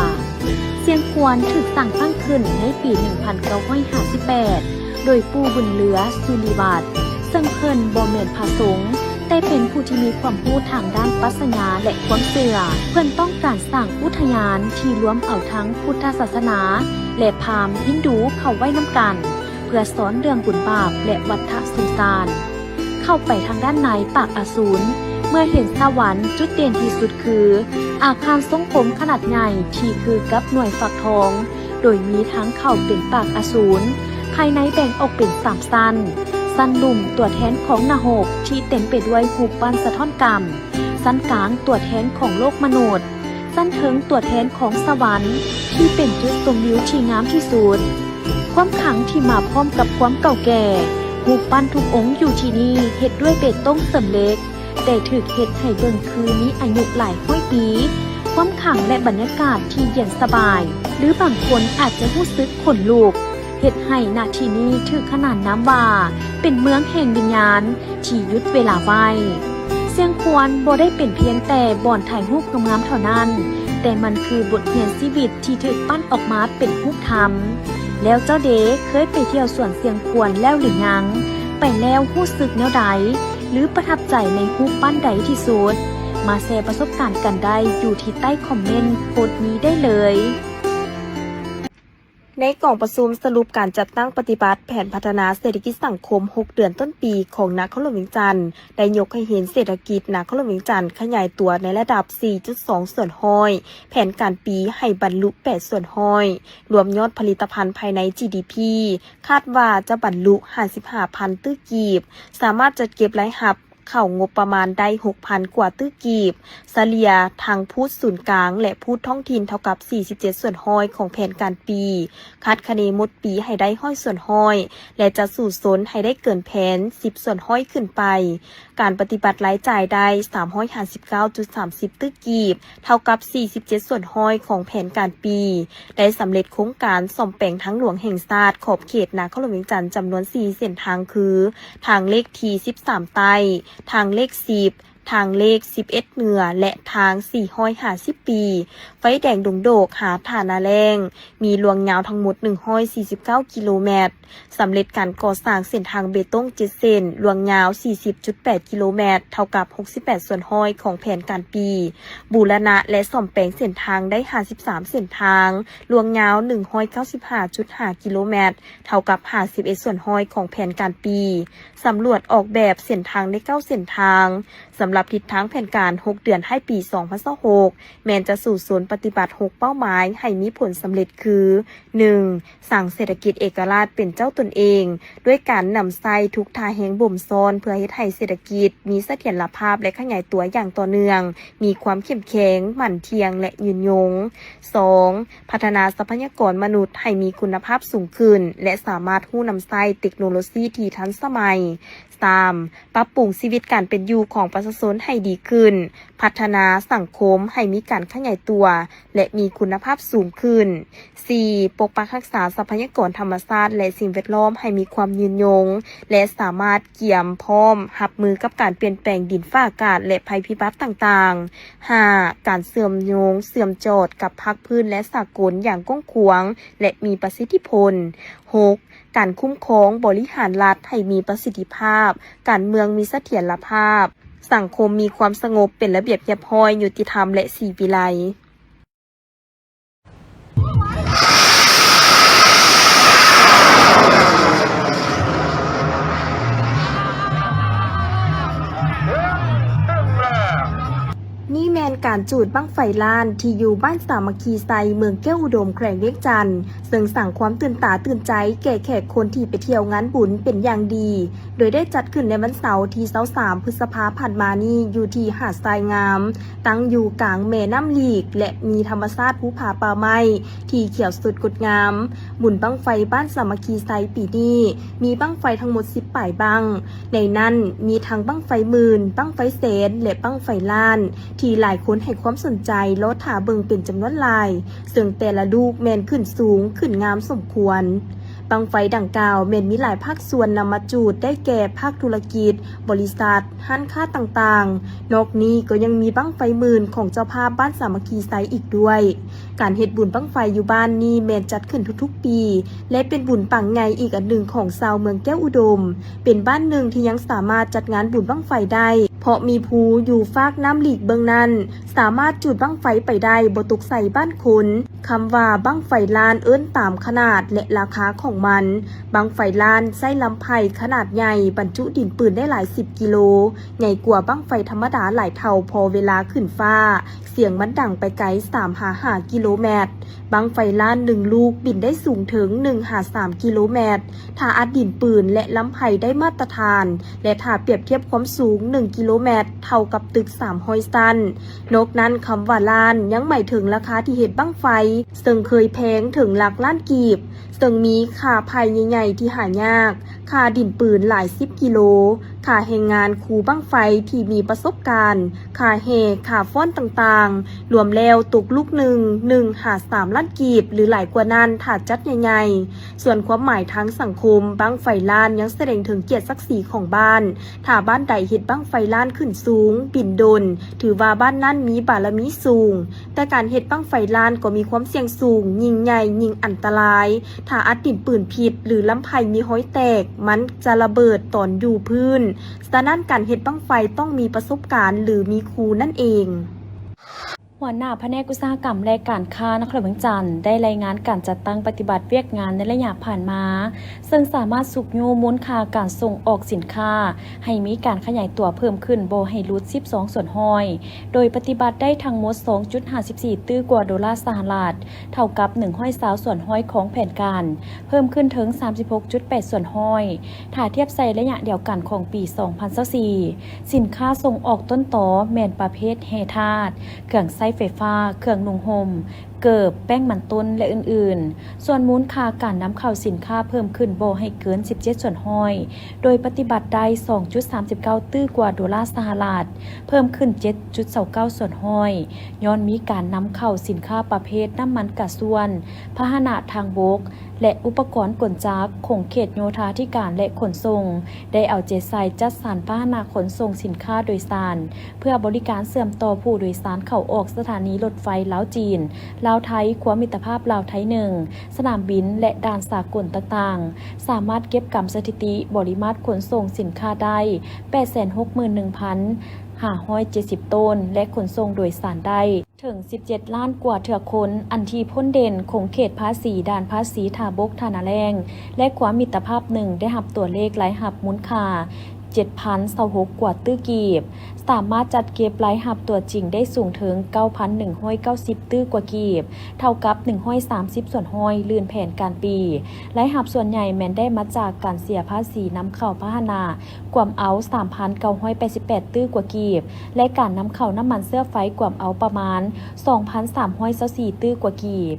ຊຽງຄວນຖືກສ້າງຕັ້ງຂຶ້ນໃນປີໜຶ່ງພັນເກົ້າຮ້ອຍຫ້າສິບແປດ ໂດຍປູ່ບຸນເຫຼືອ ສຸລິວັດ ເຊິ່ງເພິ່ນບໍ່ແມ່ນພະສົງ, ແຕ່ເປັນຜູ້ທີ່ມີຄວາມຮູ້ທາງດ້ານປັດຊະຍາ ແລະ ຄວາມເຊື່ອ. ເພິ່ນຕ້ອງການສ້າງອຸທະຍານທີ່ລວມເອົາທັງພຸດທະສາສະໜາ ແລະ ພາມຮິນດູເຂົ້າໄວ້ນຳກັນ ເພື່ອສອນເລື່ອງບຸນບາບ ແລະ ວັດທະສົງສານ. ເຂົ້າໄປທາງດ້ານໃນປາກອາສູນ, ເມື່ອເຫັນສະຫວັນ, ຈຸດເດັ່ນທີ່ສຸດຄືອາຄານຊົງກົມຂະໜາດໃຫຍ່ທີ່ຄືກັບໜ່ວຍຝັກທອງ, ໂດຍມີທາງເຂົ້າເປັນປາກອາສູນ. ພາຍໃນແບ່ງອອກເປັນສາມຊັ້ນ, ຊັ້ນລຸ່ມຕົວແທນຂອງນະຮົກທີ່ເຕັມໄປດ້ວຍຮູບປັ້ນສະທ້ອນກຳ, ຊັ້ນກາງຕົວແທນຂອງໂລກມະນຸດ, ຊັ້ນເທິງຕົວແທນຂອງສະຫວັນທີ່ເປັນຈຸດຊົມວິວທີ່ງາມທີ່ສຸດ. ຄວາມຂລັງທີ່ມາພ້ອມກັບຄວາມເກົ່າແກ່, ຮູບປັ້ນທຸກອົງຢູ່ທີ່ນີ້ເຮັດດ້ວຍເບຕົງເສີມເຫຼັກ, ແຕ່ຖືກເຮັດໃຫ້ເບິ່ງຄືມີອາຍຸຫຼາຍຮ້ອຍປີ. ຄວາມຂລັງ ແລະ ບັນຍາກາດທີ່ເຢັນສະບາຍ, ຫຼື ບາງຄົນອາດຈະຮູ້ສຶກຂົນລຸກ, ເຮັດໃຫ້ນະທີ່ນີ້ຖືກຂນານນາມວ່າເປັນເມືອງແຫ່ງວິນຍານ ທີ່ຢຸດເວລາໄວ້. ຊຽງຄວນບໍ່ໄດ້ເປັນພຽງແຕ່ບ່ອນຖ່າຍຮູບງາມໆເທົ່ານັ້ນ, ແຕ່ມັນຄືບົດຮຽນຊີວິດທີ່ຖືກປັ້ນອອກມາເປັນຮູບທຳ. ແລ້ວເຈົ້າເດ ເຄີຍໄປທ່ຽວສວນຊຽງຄວນແລ້ວຫຼືຍັງ? ໄປແລ້ວຮູ້ສຶກແນວໃດ? ຫຼື ປະທັບໃຈໃນຮູບປັ້ນໃດທີ່ສຸດ? ມາແຊປະສົບການກັນໄດ້ຢູ່ທີ່ໃຕ້ຄອມເມັນໂພສນີ້ໄດ້ເລີຍ. ໃນກອງປະຊຸມສະຫຼຸບການຈັດຕັ້ງປະຕິບັດແຜນພັດທະນາເສດຖະກິດສັງຄົມຫົກເດືອນຕົ້ນປີຂອງນະຄອນຫຼວງວຽງຈັນ ໄດ້ຍົກໃຫ້ເຫັນເສດຖະກິດນະຄອນຫຼວງວຽງຈັນຂະຫຍາຍຕົວໃນລະດັບສີ່ຈຸດສອງສ່ວນຮ້ອຍ, ແຜນການປີໃຫ້ບັນລຸແປດສ່ວນຮ້ອຍ, ລວມຍອດຜະລິດຕະພັນພາຍໃນ ຈີດີພີ ຄາດວ່າຈະບັນລຸຫ້າສິບຫ້າພັນຕື້ກີບ, ສາມາດຈັດເກັບລາຍຮັບ ເຂົ້າງົບປະມານໄດ້ຫົກພັນກວ່າຕື້ກີບ, ສະເລ່ຍທັງພູດສູນກາງ ແລະ ພູດທ້ອງຖິ່ນເທົ່າກັບສີ່ສິບເຈັດສ່ວນຮ້ອຍຂອງແຜນການປີ, ຄາດຄະເນໝົດປີໃຫ້ໄດ້ຮ້ອຍສ່ວນຮ້ອຍ ແລະ ຈະສູ້ຊົນໃຫ້ໄດ້ເກີນແຜນສິບສ່ວນຮ້ອຍຂຶ້ນໄປ. ການປະຕິບັດລາຍຈ່າຍໄດ້ສາມຮ້ອຍຫ້າສິບເກົ້າຈຸດສາມສິບຕື້ກີບ, ເທົ່າກັບສີ່ສິບເຈັດສ່ວນຮ້ອຍຂອງແຜນການປີ, ໄດ້ສຳເລັດໂຄງການສ້ອມແປງທາງຫຼວງແຫ່ງຊາດຂອບເຂດນະຄອນຫຼວງວຽງຈັນຈຳນວນສີ່ເສັ້ນທາງຄື ທາງເລກທີສິບສາມໃຕ້, ທາງເລກສິບ, ທາງເລກສິບເອັດເໜືອ ແລະ ທາງສີ່ຮ້ອຍຫ້າສິບປີ, ໄຟແດງດົງໂດກຫາທ່ານາແລ້ງ, ມີລວງຍາວທັງໝົດໜຶ່ງຮ້ອຍສີ່ສິບເກົ້າກິໂລແມັດ. ສຳເລັດການກໍ່ສ້າງເສັ້ນທາງເບຕົງເຈັດເສັ້ນ, ລວງຍາວສີ່ສິບຈຸດແປດກິໂລແມັດ, ເທົ່າກັບຫົກສິບແປດສ່ວນຮ້ອຍຂອງແຜນການປີ, ບູລະນະ ແລະ ສ້ອມແປງເສັ້ນທາງໄດ້ຫ້າສິບສາມເສັ້ນທາງ, ລວງຍາວໜຶ່ງຮ້ອຍເກົ້າສິບຫ້າຈຸດຫ້າກິໂລແມັດ, ເທົ່າກັບຫ້າສິບເອັດສ່ວນຮ້ອຍຂອງແຜນການປີ, ສຳຫຼວດອອກແບບເສັ້ນທາງໄດ້ເກົ້າເສັ້ນທາງ. ສຳລັບທິດທາງແຜນການຫົກເດືອນທ້າຍປີສອງພັນຊາວຫົກ ແມ່ນຈະສູ້ຊົນປະຕິບັດຫົກເປົ້າໝາຍໃຫ້ມີຜົນສຳເລັດຄື ໜຶ່ງ ສ້າງເສດຖະກິດເອກະລາດເປັນເຈົ້າຕົນເອງ ດ້ວຍການນຳໃຊ້ທຸກທ່າແຮງບົ່ມຊ້ອນ ເພື່ອເຮັດໃຫ້ເສດຖະກິດມີສະຖຽນລະພາບ ແລະ ຂະຫຍາຍຕົວຢ່າງຕໍ່ເນື່ອງ, ມີຄວາມເຂັ້ມແຂງ, ໝັ້ນທ່ຽງ ແລະ ຍືນຍົງ. ສອງ ພັດທະນາຊັບພະຍາກອນມະນຸດໃຫ້ມີຄຸນນະພາບສູງຂຶ້ນ ແລະ ສາມາດຮູ້ນຳໃຊ້ເຕັກໂນໂລຊີທີ່ທັນສະໄໝ. ສາມ ປັບປຸງຊີວິດການເປັນຢູ່ຂອງປະຊາຊົນໃຫ້ດີຂຶ້ນ, ພັດທະນາສັງຄົມໃຫ້ມີການຂະຫຍາຍຕົວ ແລະ ມີຄຸນນະພາບສູງຂຶ້ນ. ສີ່ ປົກປັກຮັກສາຊັບພະຍາກອນທຳມະຊາດ ແລະ ສິ່ງແວດລ້ອມໃຫ້ມີຄວາມຍືນຍົງ ແລະ ສາມາດກຽມພ້ອມຮັບມືກັບການປ່ຽນແປງດິນຟ້າອາກາດ ແລະ ໄພພິບັດຕ່າງໆ. ຫ້າ ການເຊື່ອມໂຍງເຊື່ອມຈອດກັບພາກພື້ນ ແລະ ສາກົນຢ່າງກວ້າງຂວາງ ແລະ ມີປະສິດທິຜົນ. ຫົກ ການຄຸ້ມຄອງບໍລິຫານລັດໃຫ້ມີປະສິດທິພາບ, ການເມືອງມີສະຖຽນລະພາບ, ສັງຄົມມີຄວາມສະຫງົບ, ເປັນລະບຽບຮຽບຮ້ອຍ, ຍຸຕິທຳ ແລະ ສີວິໄລ. ນີ້ແມ່ນການຈູດບັ້ງໄຟລ້ານທີ່ຢູ່ບ້ານສາມັກຄີໄຊ ເມືອງແກ້ວອຸດົມ ແຂວງວຽງຈັນ, ເຊິ່ງສ້າງຄວາມຕື່ນຕາຕື່ນໃຈແກ່ແຂກຄົນທີ່ໄປທ່ຽວງານບຸນເປັນຢ່າງດີ, ໂດຍໄດ້ຈັດຂຶ້ນໃນວັນເສົາທີຊາວສາມ ພຶດສະພາຜ່ານມານີ້ ຢູ່ທີ່ຫາດຊາຍງາມ, ຕັ້ງຢູ່ກາງແມ່ນ້ຳລີກ ແລະ ມີທຳມະຊາດພູຜາປ່າໄມ້ທີ່ຂຽວສົດງົດງາມ. ບຸນບັ້ງໄຟບ້ານສາມັກຄີໄຊປີນີ້ ມີບັ້ງໄຟທັງໝົດສິບປາຍບັ້ງ, ໃນນັ້ນມີທັງບັ້ງໄຟໝື່ນ, ບັ້ງໄຟແສນ ແລະ ບັ້ງໄຟລ້ານ ທີ່ຫຼາຍຄົນໃຫ້ຄວາມສົນໃຈລໍຖ້າເບິ່ງເປັນຈຳນວນຫຼາຍ, ເຊິ່ງແຕ່ລະລູກແມ່ນຂຶ້ນສູງ, ຂຶ້ນງາມສົມຄວນ. ບັ້ງໄຟດັ່ງກ່າວແມ່ນມີຫຼາຍພາກສ່ວນນຳມາຈູດ, ໄດ້ແກ່ພາກທຸລະກິດ, ບໍລິສັດ, ຮ້ານຄ້າຕ່າງໆ. ນອກນີ້ກໍຍັງມີບັ້ງໄຟໝື່ນຂອງເຈົ້າພາບບ້ານສາມັກຄີໄຊອີກດ້ວຍ. ການເຮັດບຸນບັ້ງໄຟຢູ່ບ້ານນີ້ແມ່ນຈັດຂຶ້ນທຸກໆປີ ແລະ ເປັນບຸນປັງໃຫຍ່ອີກອັນໜຶ່ງຂອງຊາວເມືອງແກ້ວອຸດົມ. ເປັນບ້ານໜຶ່ງທີ່ຍັງສາມາດຈັດງານບຸນບັ້ງໄຟໄດ້ ເພາະມີພູຢູ່ຟາກນ້ຳລີກເບື້ອງນັ້ນ ສາມາດຈູດບັ້ງໄຟໄປໄດ້ບໍ່ຕົກໃສ່ບ້ານຄົນ. ຄຳວ່າບັ້ງໄຟລ້ານເອີ້ນຕາມຂະໜາດ ແລະ ລາຄາຂອງມັນ. ບັ້ງໄຟລ້ານໃຊ້ລຳໄພຂະໜາດໃຫຍ່ບັນຈຸດິນປືນໄດ້ຫຼາຍສິບກິໂລ, ໃຫຍ່ກວ່າບັ້ງໄຟທຳມະດາຫຼາຍເທົ່າ, ພໍເວລາຂຶ້ນຟ້າ ສຽງມັນດັງໄປໄກສາມຫາຫ້າກິໂລແມັດ. ບັ້ງໄຟລ້ານໜຶ່ງລູກບິນໄດ້ສູງເຖິງໜຶ່ງຫາສາມກິໂລແມັດ, ຖ້າອັດດິນປືນ ແລະ ລຳໄພໄດ້ມາດຕະຖານ ແລະ ຖ້າປຽບທຽບຄວາມສູງໜຶ່ງກິໂລແມັດ ເທົ່າກັບຕຶກສາມຮ້ອຍຊັ້ນ. ນອກນັ້ນ, ຄຳວ່າລ້ານຍັງໝາຍເຖິງລາຄາທີ່ເຮັດບັ້ງໄຟ, ເຊິ່ງເຄີຍແພງເຖິງຫຼັກລ້ານກີບ, ເຊິ່ງມີຄ່າໄຜ່ໃຫຍ່ໆທີ່ຫາຍາກ, ຄ່າດິນປືນຫຼາຍສິບກິໂລ, ຄ່າແຮງງານຄູບັ້ງໄຟທີ່ມີປະສົບການ, ຄ່າແຫ່, ຄ່າຟ້ອນຕ່າງໆ, ລວມແລ້ວຕົກລູກໜຶ່ງ ໜຶ່ງຫາສາມລ້ານກີບ ຫຼື ຫຼາຍກວ່ານັ້ນ ຖ້າຈັດໃຫຍ່ໆ. ສ່ວນຄວາມໝາຍທາງສັງຄົມ, ບັ້ງໄຟລ້ານຍັງສະແດງເຖິງກຽດສັກສີຂອງບ້ານ. ຖ້າບ້ານໃດເຮັດບັ້ງໄຟລ້ານຂຶ້ນສູງ, ບິນດົນ, ຖືວ່າບ້ານນັ້ນມີບາລະມີສູງ. ແຕ່ການເຮັດບັ້ງໄຟລ້ານກໍມີຄວາມສ່ຽງສູງ, ຍິ່ງໃຫຍ່ຍິ່ງອັນຕະລາຍ. ຖ້າອັດດິນປືນຜິດ ຫຼື ລຳໄພມີຮອຍແຕກ, ມັນຈະລະເບີດຕອນຢູ່ພື້ນ. ສະນັ້ນ, ການເຮັດບັ້ງໄຟຕ້ອງມີປະສົບການ ຫຼື ມີຄູນັ້ນເອງ. ຫົວໜ້າພະແນກອຸດສາຫະກຳ ແລະ ການຄ້ານະຄອນຫຼວງວຽງຈັນ ໄດ້ລາຍງານການຈັດຕັ້ງປະຕິບັດວຽກງານໃນໄລຍະຜ່ານມາ, ເຊິ່ງສາມາດຊຸກຍູ້ມູນຄ່າການສົ່ງອອກສິນຄ້າໃຫ້ມີການຂະຫຍາຍຕົວເພີ່ມຂຶ້ນບໍ່ໃຫ້ຫຼຸດສິບສອງສ່ວນຮ້ອຍ, ໂດຍປະຕິບັດໄດ້ທັງໝົດສອງຈຸດຫ້າສິບສີ່ຕື້ກວ່າໂດລາສະຫະລັດ, ເທົ່າກັບໜຶ່ງຮ້ອຍຊາວສ່ວນຮ້ອຍຂອງແຜນການ, ເພີ່ມຂຶ້ນເຖິງສາມສິບຫົກຈຸດແປດສ່ວນຮ້ອຍ ຖ້າທຽບໃສ່ໄລຍະດຽວກັນຂອງປີສອງພັນຊາວສີ່. ສິນຄ້າສົ່ງອອກຕົ້ນຕໍແມ່ນປະເພດແຮ່ທາດ, ເຄື່ອງໃຊ້ໄຟຟ້າ, ເຄື່ອງນຸ່ງຫົ່ມ, ເກີບ, ແປ້ງມັນຕົ້ນ ແລະ ອື່ນໆ. ສ່ວນມູນຄ່າການນຳເຂົ້າສິນຄ້າເພີ່ມຂຶ້ນບໍ່ໃຫ້ເກີນສິບເຈັດສ່ວນຮ້ອຍ, ໂດຍປະຕິບັດໄດ້ສອງຈຸດສາມສິບເກົ້າຕື້ກວ່າໂດລາສະຫະລັດ, ເພີ່ມຂຶ້ນເຈັດຈຸດຊາວເກົ້າສ່ວນຮ້ອຍ, ຍ້ອນມີການນຳເຂົ້າສິນຄ້າປະເພດນ້ຳມັນກາຊວນ, ພາຫະນະທາງບົກ ແລະ ອຸປະກອນກົນຈັກ. ຂົງເຂດໂຍທາທິການ ແລະ ຂົນສົ່ງ ໄດ້ເອົາໃຈໃສ່ຈັດສັນພາຫະນະຂົນສົ່ງສິນຄ້າໂດຍສານ ເພື່ອບໍລິການເຊື່ອມຕໍ່ຜູ້ໂດຍສານເຂົ້າອອກສະຖານີລົດໄຟລາວ-ຈີນ, ລາວ-ໄທ, ຂົວມິດຕະພາບລາວ-ໄທໜຶ່ງ, ສະໜາມບິນ ແລະ ດ່ານສາກົນຕ່າງໆ, ສາມາດເກັບກຳສະຖິຕິບໍລິມາດຂົນສົ່ງສິນຄ້າໄດ້ແປດແສນຫົກໝື່ນໜຶ່ງພັນຫ້າຮ້ອຍເຈັດສິບໂຕນ ແລະ ຂົນສົ່ງໂດຍສານໄດ້ ເຖິງສິບເຈັດລ້ານກວ່າເທື່ອຄົນ. ອັນທີ່ພົ້ນເດັ່ນ, ຂົງເຂດພາສີດ່ານພາສີທ່າບົກທ່ານາແລ້ງ ແລະ ຂົວມິດຕະພາບໜຶ່ງ ໄດ້ຮັບຕົວເລກລາຍຮັບມູນຄ່າເຈັດພັນຊາວຫົກກວ່າຕື້ກີບ, ສາມາດຈັດເກັບລາຍຮັບຕົວຈິງໄດ້ສູງເຖິງເກົ້າພັນໜຶ່ງຮ້ອຍເກົ້າສິບຕື້ກວ່າກີບ, ເທົ່າກັບໜຶ່ງຮ້ອຍສາມສິບສ່ວນຮ້ອຍ ລື່ນແຜນການປີ. ລາຍຮັບສ່ວນໃຫຍ່ແມ່ນໄດ້ມາຈາກການເສຍພາສີນຳເຂົ້າພາຫະນະ ກວມເອົາສາມພັນເກົ້າຮ້ອຍແປດສິບແປດຕື້ກວ່າກີບ ແລະ ການນຳເຂົ້ານ້ຳມັນເຊື້ອໄຟກວມເອົາປະມານສອງພັນສາມຮ້ອຍຊາວສີ່ຕື້ກວ່າກີບ.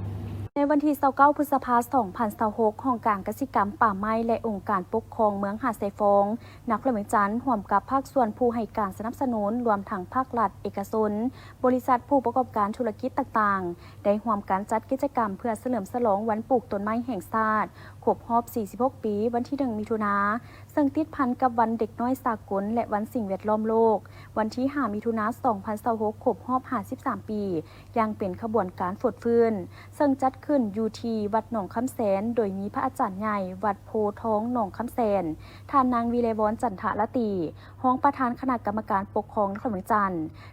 ໃນວັນທີຊາວເກົ້າ ພຶດສະພາ ສອງພັນຊາວຫົກ, ຫ້ອງການກະສິກຳ, ປ່າໄມ້ ແລະ ອົງການປົກຄອງເມືອງຫາດຊາຍຟອງ, ນະຄອນຫຼວງວຽງຈັນ ຮ່ວມກັບພາກສ່ວນຜູ້ໃຫ້ການສະໜັບສະໜູນ, ລວມທັງພາກລັດ, ເອກະຊົນ, ບໍລິສັດ, ຜູ້ປະກອບການທຸລະກິດຕ່າງໆ ໄດ້ຮ່ວມກັນຈັດກິດຈະກຳເພື່ອສະເຫຼີມສະຫຼອງວັນປູກຕົ້ນໄມ້ແຫ່ງຊາດ ຄົບຮອບ ສີ່ສິບຫົກ ປີ, ວັນທີ ໜຶ່ງ ມິຖຸນາ, ເຊິ່ງຕິດພັນກັບວັນເດັກນ້ອຍສາກົນ ແລະ ວັນສິ່ງແວດລ້ອມໂລກ, ວັນທີ ຫ້າ ມິຖຸນາ ສອງພັນຊາວຫົກ, ຄົບຮອບ ຫ້າສິບສາມ ປີ, ຢ່າງເປັນຂະບວນການຟົດຟື້ນ, ເຊິ່ງຈັດຂຶ້ນຢູ່ທີ່ວັດໜອງຄຳແສນ, ໂດຍມີພະອາຈານໃຫຍ່ວັດໂພທອງໜອງຄຳແສນ, ທ່ານນາງ ວິໄລວອນ ຈັນທະລາຕີ, ຮອງປະທານຄະນະກຳມະການປົກຄອງນະຄອນວຽງຈັນ,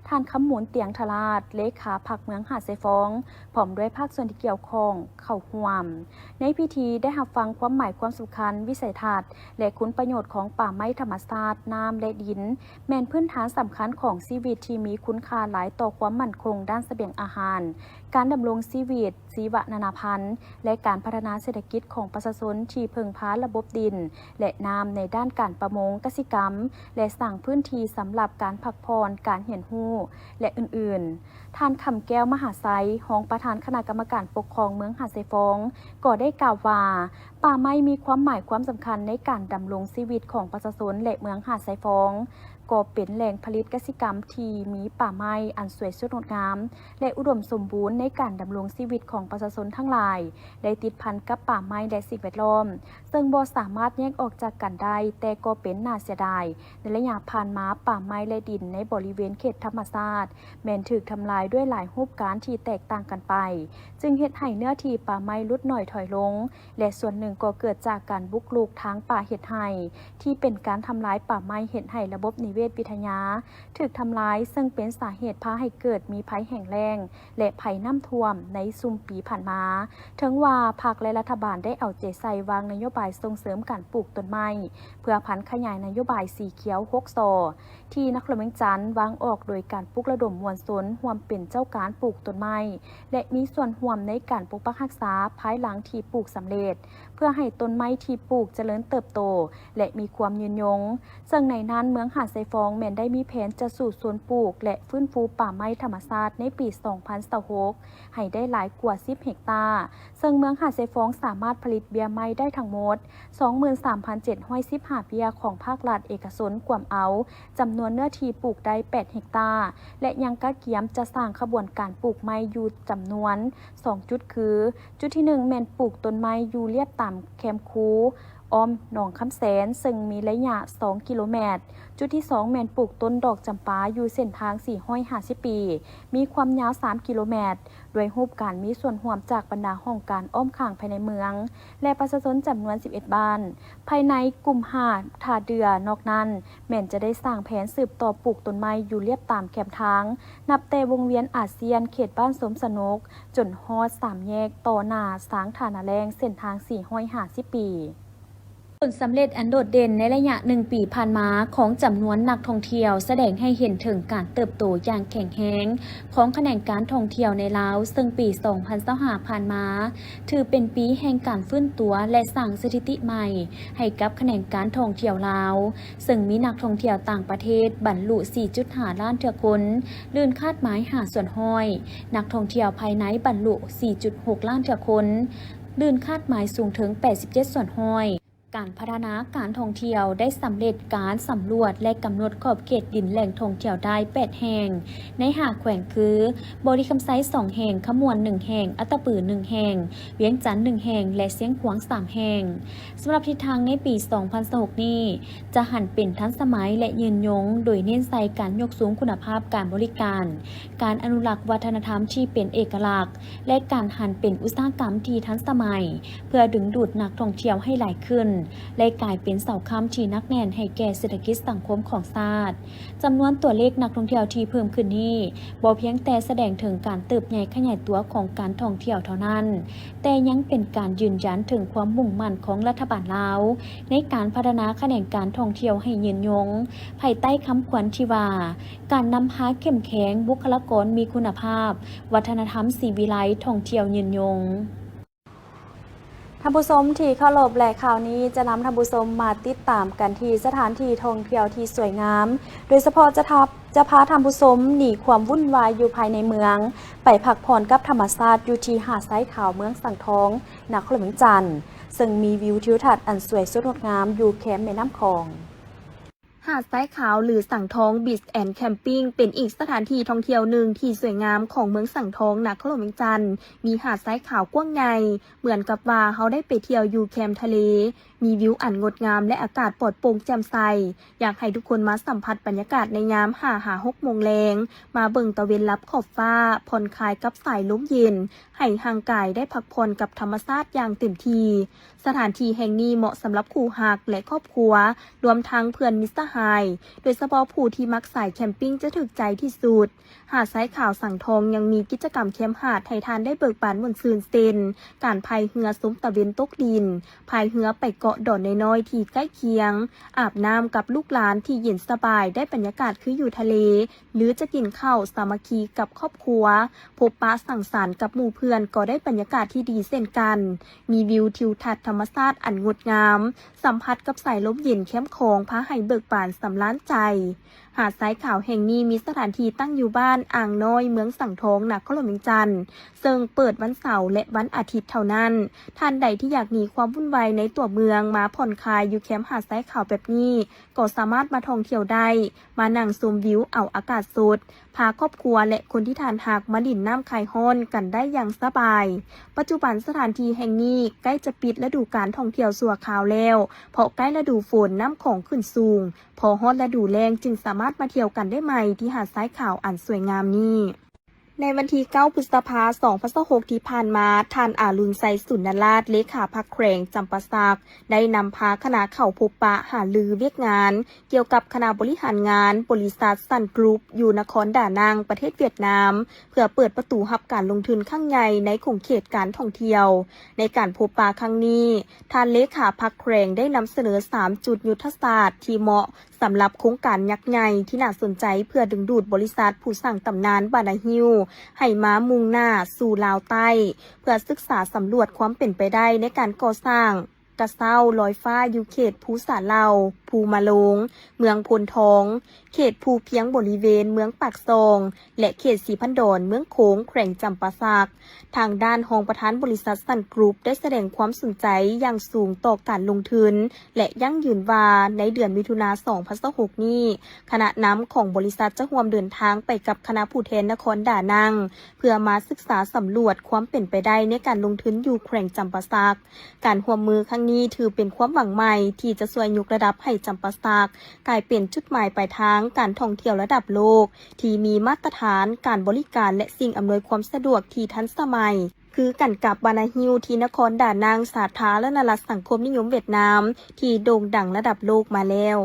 ທ່ານ ຄຳມູນ ຕຽງທະລາດ, ເລຂາພັກເມືອງຫາດຊາຍຟອງ, ພ້ອມດ້ວຍພາກສ່ວນທີ່ກ່ຽວຂ້ອງເຂົ້າຮ່ວມ. ໃນພິທີໄດ້ຮັບຟັງຄວາມໝາຍຄວາມສຳຄັນ, ວິໄສທັດ ແລະ ຄຸນປະໂຫຍດຂອງປ່າໄມ້ທຳມະຊາດ, ນ້ຳ ແລະ ດິນ ແມ່ນພື້ນຖານສຳຄັນຂອງຊີວິດທີ່ມີຄຸນຄ່າຫຼາຍຕໍ່ຄວາມໝັ້ນຄົງດ້ານສະບຽງອາຫານ, ການດຳລົງຊີວິດ, ຊີວະນານາພັນ ແລະ ການພັດທະນາເສດຖະກິດຂອງປະຊາຊົນທີ່ເພິ່ງພາລະບົບດິນ ແລະ ນ້ຳໃນດ້ານການປະມົງ, ກະສິກຳ ແລະ ສ້າງພື້ນທີ່ສຳລັບການພັກຜ່ອນ, ການຮຽນຮູ້ ແລະ ອື່ນໆ. ທ່ານ ຄຳແກ້ວ ມະຫາໄຊ, ຮອງປະທານຄະນະກຳມະການປົກຄອງເມືອງຫາດຊາຍຟອງ, ກໍໄດ້ກ່າວວ່າ ປ່າໄມ້ມີຄວາມໝາຍຄວາມສຳຄັນໃນການດຳລົງຊີວິດຂອງປະຊາຊົນ ແລະ ເມືອງຫາດຊາຍຟອງ ກໍເປັນແຫຼ່ງຜະລິດກະສິກຳທີ່ມີປ່າໄມ້ອັນສວຍສົດງົດງາມ ແລະ ອຸດົມສົມບູນໃນການດຳລົງຊີວິດຂອງປະຊາຊົນທັງຫຼາຍ ໄດ້ຕິດພັນກັບປ່າໄມ້ ແລະ ສິ່ງແວດລ້ອມ ເຊິ່ງບໍ່ສາມາດແຍກອອກຈາກກັນໄດ້, ແຕ່ກໍເປັນໜ້າເສຍດາຍ ໃນໄລຍະຜ່ານມາ, ປ່າໄມ້ ແລະ ດິນໃນບໍລິເວນເຂດທຳມະຊາດ ແມ່ນຖືກທຳລາຍດ້ວຍຫຼາຍຮູບການທີ່ແຕກຕ່າງກັນໄປ, ຈຶ່ງເຮັດໃຫ້ເນື້ອທີ່ປ່າໄມ້ຫຼຸດໜ້ອຍຖອຍລົງ ແລະ ສ່ວນໜຶ່ງກໍເກີດຈາກການບຸກລຸກທາງປ່າເຮັດໄຮ່ ທີ່ເປັນການທຳລາຍປ່າໄມ້ ເຮັດໃຫ້ລະບົບນິເວດວິທະຍາຖືກທຳລາຍ, ເຊິ່ງເປັນສາເຫດພາໃຫ້ເກີດມີໄພແຫ້ງແລ້ງ ແລະ ໄພນ້ຳຖ້ວມໃນຊຸມປີຜ່ານມາ. ເຖິງວ່າພັກ ແລະ ລັດຖະບານໄດ້ເອົາໃຈໃສ່ວາງນະໂຍບາຍສົ່ງເສີມການປູກຕົ້ນໄມ້ ເພື່ອຜັນຂະຫຍາຍນະໂຍບາຍສີຂຽວຫົກ ຊ ທີ່ນະຄອນຫຼວງວຽງຈັນວາງອອກໂດຍການປຸກລະດົມມວນຊົນຮ່ວມເປັນເຈົ້າການປູກຕົ້ນໄມ້ ແລະ ມີສ່ວນຮ່ວມໃນການປົກປັກຮັກສາພາຍຫຼັງທີ່ປູກສຳເລັດ, ເພື່ອໃຫ້ຕົ້ນໄມ້ທີ່ປູກຈະເລີນເຕີບໂຕ ແລະ ມີຄວາມຍືນຍົງ. ເຊິ່ງໃນນັ້ນເມືອງຫາດຊາຍຟອງແມ່ນໄດ້ມີແຜນຈະສູ້ຊົນປູກ ແລະ ຟື້ນຟູປ່າໄມ້ທຳມະຊາດໃນປີສອງພັນຊາວຫົກ ໃຫ້ໄດ້ຫຼາຍກວ່າສິບເຮັກຕາ, ເຊິ່ງເມືອງຫາດຊາຍຟອງສາມາດຜະລິດເບ້ຍໄມ້ໄດ້ທັງໝົດ ສອງໝື່ນສາມພັນເຈັດຮ້ອຍສິບຫ້າ ເບ້ຍຂອງພາກລັດເອກະຊົນກວມເອົາ ຈຳນວນເນື້ອທີ່ປູກໄດ້ແປດເຮັກຕາ ແລະ ຍັງກະກຽມຈະສ້າງຂະບວນການປູກໄມ້ຢູ່ຈຳນວນສອງຈຸດ ຄື ຈຸດທີໜຶ່ງ ແມ່ນປູກຕົ້ນໄມ້ຢູ່ລຽບຕາມແຄມຄູ ອ້ອມໜອງຄຳແສນ ເຊິ່ງມີໄລຍະສອງກິໂລແມັດ, ຈຸດທີສອງ ແມ່ນປູກຕົ້ນດອກຈຳປາຢູ່ເສັ້ນທາງສີ່ຮ້ອຍຫ້າສິບປີ ມີຄວາມຍາວສາມກິໂລແມັດ ດ້ວຍຮູບການມີສ່ວນຮ່ວມຈາກບັນດາຫ້ອງການອ້ອມຂ້າງພາຍໃນເມືອງ ແລະ ປະຊາຊົນຈຳນວນສິບເອັດບ້ານ ພາຍໃນກຸ່ມຫ້າທ່າເດື່ອ. ນອກນັ້ນ ແມ່ນຈະໄດ້ສ້າງແຜນສືບຕໍ່ປູກຕົ້ນໄມ້ຢູ່ລຽບຕາມແຄມທາງ ນັບແຕ່ວົງວຽນອາຊຽນ ເຂດບ້ານສົມສະໜຸກ ຈົນຮອດສາມແຍກຕໍ່ໜ້າຊາງທ່ານາແລ້ງ ເສັ້ນທາງສີ່ຮ້ອຍຫ້າສິບປີ. ຜົນສຳເລັດອັນໂດດເດັ່ນໃນໄລຍະໜຶ່ງປີຜ່ານມາຂອງຈຳນວນນັກທ່ອງທ່ຽວ ສະແດງໃຫ້ເຫັນເຖິງການເຕີບໂຕຢ່າງແຂງແຮງຂອງຂະແໜງການທ່ອງທ່ຽວໃນລາວ, ເຊິ່ງປີສອງພັນຊາວຫ້າຜ່ານມາ ຖືເປັນປີແຫ່ງການຟື້ນຕົວ ແລະ ສ້າງສະຖິຕິໃໝ່ໃຫ້ກັບຂະແໜງການທ່ອງທ່ຽວລາວ, ເຊິ່ງມີນັກທ່ອງທ່ຽວຕ່າງປະເທດບັນລຸສີ່ຈຸດຫ້າລ້ານເທື່ອຄົນ, ລື່ນຄາດໝາຍຫ້າສ່ວນຮ້ອຍ, ນັກທ່ອງທ່ຽວພາຍໃນບັນລຸສີ່ຈຸດຫົກລ້ານເທື່ອຄົນ, ລື່ນຄາດໝາຍສູງເຖິງແປດສິບເຈັດສ່ວນຮ້ອຍ. ການພັດທະນາການທ່ອງທ່ຽວໄດ້ສຳເລັດການສຳຫຼວດ ແລະ ກຳນົດຂອບເຂດດິນແຫຼ່ງທ່ອງທ່ຽວໄດ້ແປດແຫ່ງ ໃນຫ້າແຂວງຄື ບໍລິຄຳໄຊສອງແຫ່ງ, ຂະມວນໜຶ່ງແຫ່ງ, ອັດຕະປືໜຶ່ງແຫ່ງ, ວຽງຈັນໜຶ່ງແຫ່ງ ແລະ ຊຽງຂວາງສາມແຫ່ງ. ສຳລັບທິດທາງໃນປີສອງພັນຊາວຫົກນີ້ ຈະຫັນເປັນທັນສະໄໝ ແລະ ຍືນຍົງ, ໂດຍເນັ້ນໃສ່ການຍົກສູງຄຸນນະພາບການບໍລິການ, ການອະນຸລັກວັດທະນະທຳທີ່ເປັນເອກະລັກ ແລະ ການຫັນເປັນອຸດສາຫະກຳທີ່ທັນສະໄໝ ເພື່ອດຶງດູດນັກທ່ອງທ່ຽວໃຫ້ຫຼາຍຂຶ້ນ ແລະ ກາຍເປັນເສົາຄ້ຳທີ່ໜັກແໜ້ນໃຫ້ແກ່ເສດຖະກິດສັງຄົມຂອງຊາດ. ຈຳນວນຕົວເລກນັກທ່ອງທ່ຽວທີ່ເພີ່ມຂຶ້ນນີ້ ບໍ່ພຽງແຕ່ສະແດງເຖິງການເຕີບໃຫຍ່ຂະຫຍາຍຕົວຂອງການທ່ອງທ່ຽວເທົ່ານັ້ນ, ແຕ່ຍັງເປັນການຢືນຢັນເຖິງຄວາມມຸ່ງໝັ້ນຂອງລັດຖະບານລາວ ໃນການພັດທະນາຂະແໜງການທ່ອງທ່ຽວໃຫ້ຍືນຍົງ, ພາຍໃຕ້ຄຳຂວັນທີ່ວ່າ ການນຳພາເຂັ້ມແຂງ, ບຸກຄະລາກອນມີຄຸນນະພາບ, ວັດທະນະທຳສີວິໄລ, ທ່ອງທ່ຽວຍືນຍົງ. ທ່ານຜູ້ຊົມທີ່ເຄົາລົບ ແລະ ຂ່າວນີ້ຈະນຳທ່ານຜູ້ຊົມມາຕິດຕາມກັນທີ່ສະຖານທີ່ທ່ອງທ່ຽວທີ່ສວຍງາມ, ໂດຍສະເພາະຈະພາ ຈະພາທ່ານຜູ້ຊົມໜີຄວາມວຸ່ນວາຍຢູ່ພາຍໃນເມືອງ ໄປພັກຜ່ອນກັບທຳມະຊາດຢູ່ທີ່ຫາດຊາຍຂາວເມືອງສັງທອງ ນະຄອນຫຼວງວຽງຈັນ ເຊິ່ງມີວິວທິວທັດອັນສວຍສົດງົດງາມຢູ່ແຄມແມ່ນ້ຳຂອງ. ຫາດຊາຍຂາວ ຫຼື ສັງທອງ Beach and Camping ເປັນອີກສະຖານທີ່ທ່ອງທ່ຽວໜຶ່ງທີ່ສວຍງາມຂອງເມືອງສັງທອງ ນະຄອນຫຼວງວຽງຈັນ. ມີຫາດຊາຍຂາວກວ້າງໃຫຍ່ ເໝືອນກັບວ່າເຮົາໄດ້ໄປທ່ຽວຢູ່ແຄມທະເລ. ມີວິວອັນງົດງາມ ແລະ ອາກາດປອດໂປ່ງແຈ່ມໃສ. ຢາກໃຫ້ທຸກຄົນມາສຳຜັດບັນຍາກາດໃນຍາມຫ້າຫາຫົກໂມງແລງ, ມາເບິ່ງຕາເວັນລັບຂອບຟ້າ, ຜ່ອນຄາຍກັບສາຍລົມເຢັນ, ໃຫ້ຮ່າງກາຍໄດ້ພັກຜ່ອນກັບທຳມະຊາດຢ່າງເຕັມທີ່. ສະຖານທີ່ແຫ່ງນີ້ເໝາະສຳລັບຄູ່ຮັກ ແລະ ຄອບຄົວ, ລວມທັງເພື່ອນມິດສະຫາຍ, ໂດຍສະເພາະຜູ້ທີ່ມັກສາຍແຄມປິງຈະຖືກໃຈທີ່ສຸດ. ຫາດຊາຍຂາວສັງທອງຍັງມີກິດຈະກຳແຄມຫາດໃຫ້ທ່ານໄດ້ເບີກບານມ່ວນຊື່ນ ເຊັ່ນ ການພາຍເຮືອຊົມຕາເວັນຕົກດິນ, ພາຍເຮືອໄປເກາະດອນນ້ອຍໆທີ່ໃກ້ຄຽງ, ອາບນ້ຳກັບລູກຫຼານທີ່ເຢັນສະບາຍ, ໄດ້ບັນຍາກາດຄືຢູ່ທະເລ, ຫຼື ຈະກິນເຂົ້າສາມັກຄີກັບຄອບຄົວ, ພົບປະສັງສັນກັບໝູ່ເພື່ອນກໍໄດ້ບັນຍາກາດທີ່ດີເຊັ່ນກັນ. ມີວິວທິວທັດທຳມະຊາດອັນງົດງາມ, ສຳຜັດກັບສາຍລົມເຢັນແຄມຂອງ ພາໃຫ້ເບີກບານສຳລານໃຈ. ຫາດຊາຍຂາວແຫ່ງນີ້ມີສະຖານທີ່ຕັ້ງຢູ່ບ້ານອ່າງນ້ອຍ ເມືອງສັງທອງ ນະຄອນຫຼວງວຽງຈັນ ເຊິ່ງເປີດວັນເສົາ ແລະ ວັນອາທິດເທົ່ານັ້ນ. ທ່ານໃດທີ່ຢາກໜີຄວາມວຸ່ນວາຍໃນຕົວເມືອງ ມາຜ່ອນຄາຍຢູ່ແຄມຫາດຊາຍຂາວແບບນີ້ ກໍສາມາດມາທ່ອງທ່ຽວໄດ້, ມານັ່ງຊົມວິວເອົາອາກາດສົດ, ພາຄອບຄົວ ແລະ ຄົນທີ່ທ່ານຮັກມາຫຼິ້ນນ້ຳຄາຍຮ້ອນກັນໄດ້ຢ່າງສະບາຍ. ປັດຈຸບັນສະຖານທີ່ແຫ່ງນີ້ໃກ້ຈະປິດລະດູການທ່ອງທ່ຽວຊົ່ວຄາວແລ້ວ, ເພາະໃກ້ລະດູຝົນນ້ຳຂອງຂຶ້ນສູງ. ພໍຮອດລະດູແລ້ງຈຶ່ງສາມາດມາທ່ຽວກັນໄດ້ໃໝ່ທີ່ຫາດຊາຍຂາວອັນສວຍງາມນີ້. ໃນວັນທີເກົ້າ ພຶດສະພາ ສອງພັນຊາວຫົກ ທີ່ຜ່ານມາ, ທ່ານ ອາລຸນໄຊ ສຸນນະລາດ ເລຂາພັກແຂວງຈຳປາສັກ ໄດ້ນຳພາຄະນະເຂົ້າພົບປະຫາລືວຽກງານກ່ຽວກັບຄະນະບໍລິຫານງານບໍລິສັດຊັນກຣຸບ ຢູ່ນະຄອນດານັງ ປະເທດຫວຽດນາມ ເພື່ອເປີດປະຕູຮັບການລົງທຶນຄັ້ງໃຫຍ່ໃນຂົງເຂດການທ່ອງທ່ຽວ. ໃນການພົບປະຄັ້ງນີ້, ທ່ານເລຂາພັກແຂວງໄດ້ນຳສະເໜີສາມຈຸດຍຸດທະສາດທີ່ເໝາະ ສຳລັບໂຄງການຍັກໃຫຍ່ທີ່ໜ້າສົນໃຈ ເພື່ອດຶງດູດບໍລິສັດຜູ້ສ້າງຕຳນານບານາຮິວ ໃຫ້ມາມຸ່ງໜ້າສູ່ລາວໃຕ້ ເພື່ອສຶກສາສຳຫຼວດຄວາມເປັນໄປໄດ້ໃນການກໍ່ສ້າງກະເຊົ້າລອຍຟ້າຢູ່ເຂດພູສາເຫຼົ່າ, ພູມະໂລງ, ເມືອງໂພນທອງ, ເຂດພູພຽງບໍລິເວນເມືອງປາກຊ່ອງ ແລະ ເຂດສີພັນດອນ, ເມືອງໂຂງ, ແຂວງຈຳປາສັກ. ທາງດ້ານຮອງປະທານບໍລິສັດຊັນກຣຸບ ໄດ້ສະແດງຄວາມສົນໃຈຢ່າງສູງຕໍ່ການລົງທຶນ ແລະ ຢັ້ງຢືນວ່າໃນເດືອນມິຖຸນາ ສອງພັນຊາວຫົກນີ້, ຄະນະນຳຂອງບໍລິສັດຈະຮ່ວມເດີນທາງໄປກັບຄະນະຜູ້ແທນນະຄອນດານັງ ເພື່ອມາສຶກສາສຳຫຼວດຄວາມເປັນໄປໄດ້ໃນການລົງທຶນຢູ່ແຂວງຈຳປາສັກ. ການຮ່ວມມືຄັ້ງນີ້ຖືເປັນຄວາມຫວັງໃໝ່ທີ່ຈະຊ່ວຍຍົກລະດັບໃຫ້ຈຳປາສັກກາຍເປັນຈຸດໝາຍປາຍທາງການທ່ອງທ່ຽວລະດັບໂລກ ທີ່ມີມາດຕະຖານການບໍລິການ ແລະ ສິ່ງອຳນວຍຄວາມສະດວກທີ່ທັນສະໄໝ ຄືກັນກັບບານາຮິວທີ່ນະຄອນດານັງ ສາທາລະນະລັດສັງຄົມນິຍົມຫວຽດນາມ ທີ່ໂດ່ງດັງລະດັບໂລກມາແລ້ວ.